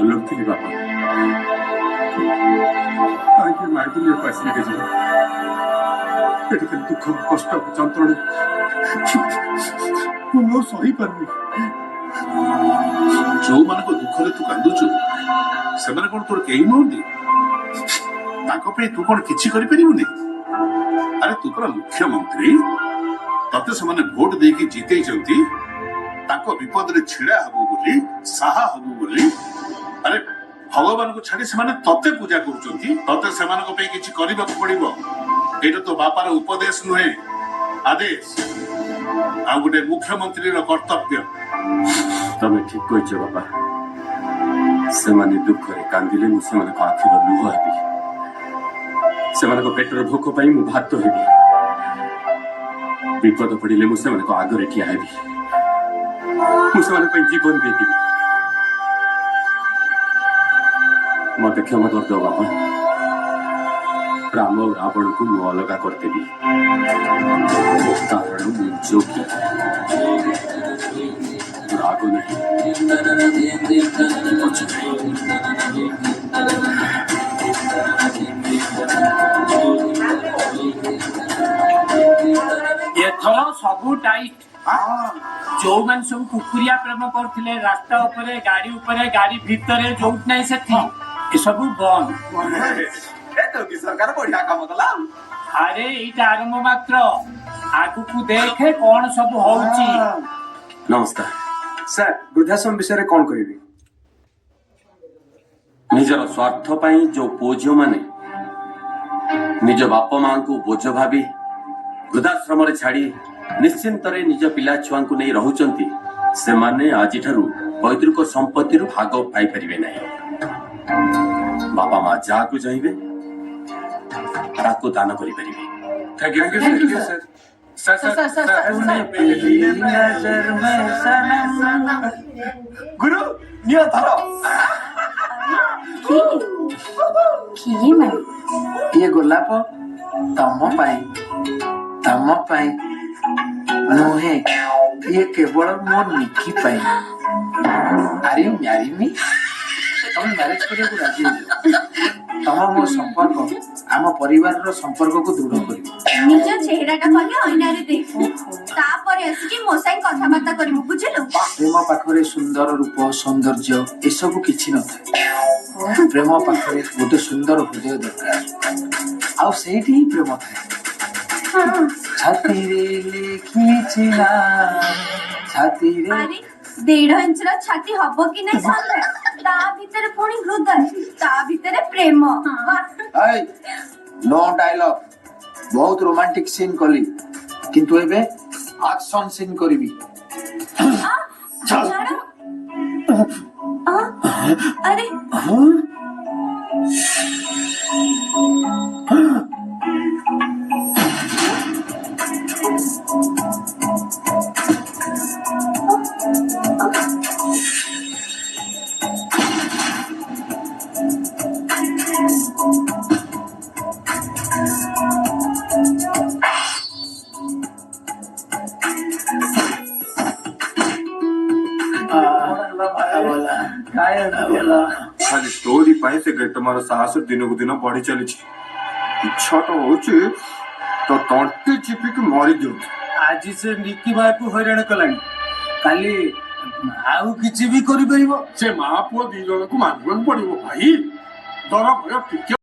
ଅଲଗ ଥିଲି ବାପା। କାହିଁକି ମାୟା ଦୁନିଆକୁ ଆସିଲି କେଜାଣି? ଏଠି ଖାଲି ଦୁଃଖ, କଷ୍ଟ, ଯନ୍ତ୍ରଣା। ମୁଁ ଆଉ ସହିପାରୁନି। ଯୋଉମାନଙ୍କ ଦୁଃଖରେ ତୁ କାନ୍ଦୁଛୁ, ସେମାନେ କଣ ତୋର କେହି ନୁହନ୍ତି? ତାଙ୍କ ପାଇଁ ତୁ କଣ କିଛି କରିପାରିବୁନି? ଆରେ, ତୁ ପରା ମୁଖ୍ୟମନ୍ତ୍ରୀ। ତତେ ସେମାନେ ଭୋଟ ଦେଇକି ଜିତେଇଛନ୍ତି ତାଙ୍କ ବିପଦରେ ଛିଡା ହବୁ ବୋଲି, ସାହା ହବୁ ବୋଲି। ଆରେ, ଭଗବାନଙ୍କୁ ଛାଡି ସେମାନେ ତତେ ପୂଜା କରୁଛନ୍ତି। ତତେ ସେମାନଙ୍କ ପାଇଁ କିଛି କରିବାକୁ ପଡିବ। ଏଇଟା ତୋ ବାପାର ଉପଦେଶ ନୁହେଁ, ଆଦେଶ ଆଉ ଗୋଟେ ମୁଖ୍ୟମନ୍ତ୍ରୀର କର୍ତ୍ତବ୍ୟ। ତମେ ଠିକ କହିଛ ବାପା। ସେମାନେ ଦୁଃଖରେ କାନ୍ଦିଲେ ମୁଁ ସେମାନଙ୍କ ଆଖିର ଲୁହ ହେବି। ସେମାନଙ୍କ ପେଟର ଭୋକ ପାଇଁ ମୁଁ ଭାତ ହେବି। ବିପଦ ପଡ଼ିଲେ ମୁଁ ସେମାନଙ୍କ ଆଗରେ ଠିଆ ହେବି। ମୁଁ ସେମାନଙ୍କ ପାଇଁ ଜୀବନ ଦେଇଦେବି। ମତେ କ୍ଷମା କରିଦିଅ ବାପା। ରାମ ଆଉ ରାବଣକୁ ମୁଁ ଅଲଗା କରିଦେବି, କାରଣ ମୁଁ ଯୋଗୀ। ରାଗ ନାହିଁ କି ପଛ ନାହିଁ। ଏଥର ସବୁ ଟାଇଟ୍। ଯୋଉମାନେ ସବୁ କୁକୁରିଆ ପ୍ରେମ କରୁଥିଲେ, ରାସ୍ତା ଉପରେ, ଗାଡି ଉପରେ, ଗାଡି ଭିତରେ, ଯୋଉଠି ନାହିଁ ସେଠି, ଏସବୁ ବନ୍ଦ। ଏ ଯୋଗୀ ସରକାର ବଢିଆ କାମ କଲା ଆଉ। ଆରେ, ଏଇଟା ଆରମ୍ଭ ମାତ୍ର। ଆଗକୁ ଦେଖେ କଣ ସବୁ ହଉଛି। ନମସ୍କାର। ସାର୍, ବୃଦ୍ଧାଶ୍ରମ ବିଷୟରେ କଣ କହିବି? ନିଜର ସ୍ୱାର୍ଥ ପାଇଁ ଯୋଉ ପୁଅ ଝିଅମାନେ ନିଜ ବାପା ମାଙ୍କୁ ବୋଝ ଭାବି ବୃଦ୍ଧାଶ୍ରମରେ ଛାଡି ନିଶ୍ଚିନ୍ତରେ ନିଜ ପିଲା ଛୁଆଙ୍କୁ ନେଇ ରହୁଛନ୍ତି, ସେମାନେ ଆଜିଠାରୁ ପୈତୃକ ସମ୍ପତ୍ତିରୁ ଭାଗ ପାଇପାରିବେ ନାହିଁ। ବାପା ମା ଯାହାକୁ ଚାହିଁବେ ତାକୁ ଦାନ କରିପାରିବେ। Thank you, sir. Sir, sir, sir. नजर में सनम। ଗୁରୁ, ନିଅ ଧର। କିଏ ମା? ଇଏ ଗୋଲାପ ତମ ପାଇଁ, ତମ ପାଇଁ ନୁହେଁ, ଇଏ କେବଳ ମୋ ନିକି ପାଇଁ। Are you marry me? ତମେ ମ୍ୟାରେଜ କରିବାକୁ ରାଜି ହେଇଯାଅ। ତମ ମୋ ସମ୍ପର୍କ ଆମ ପରିବାରର ସମ୍ପର୍କକୁ ଦୃଢ କରିବ। ନିଜ ଚେହେରାଟା ଖାଲି ଅଇନାରେ ଦେଖ, ତାପରେ ଆସିକି ମୋ ସାଙ୍ଗେ କଥାବାର୍ତ୍ତା କରିବୁ, ବୁଝିଲୁ? ପ୍ରେମ ପାଖରେ ସୁନ୍ଦର ରୂପ, ସୌନ୍ଦର୍ଯ୍ୟ ଏସବୁ କିଛି ନଥାଏ। ପ୍ରେମ ପାଖରେ ଗୋଟେ ସୁନ୍ଦର ହୃଦୟ ଦରକାର ଆଉ ସେଇଠି ହିଁ ପ୍ରେମ ଥାଏ। ଛାତିରେ ଲେଖିଛି ନା ଛାତିରେ। ଆରେ, 1.5 ଇଞ୍ଚର ଛାତି ହବ କି ନାଇଁ ସନ୍ଦେହ, ତା ଭିତରେ ପୁଣି ହୃଦୟ, ତା ଭିତରେ ପ୍ରେମ, ବାଃ! ଏଇ, ନୋ ଡାଇଲଗ। ବହୁତ ରୋମାଣ୍ଟିକ ସିନ୍ କଲି, କିନ୍ତୁ ଏବେ ଆକ୍ସନ ସିନ୍ କରିବି। ଆ, ଛାଡ଼। ଆ, ଆରେ! ହଁ। ଖାଲି ତୋରି ପାଇଁ ସେ ଗେଟମାର ସାହସ ଦିନକୁ ଦିନ ବଢି ଚାଲିଛି। ଇଚ୍ଛା ତ ହଉଛି ତ ତଣ୍ଟି ଚିପିକି ମାରି ଦିଅନ୍ତୁ। ଆଜି ସେ ନିକି ଭାଇକୁ ହଇରାଣ କଲାଣି, କାଲି ଆଉ କିଛି ବି କରିପାରିବ। ସେ ମା ପୁଅ ଦି ଜଣଙ୍କୁ ମାନିବାକୁ ପଡିବ ଭାଇ। ଡର ଭୟ ଟିକେ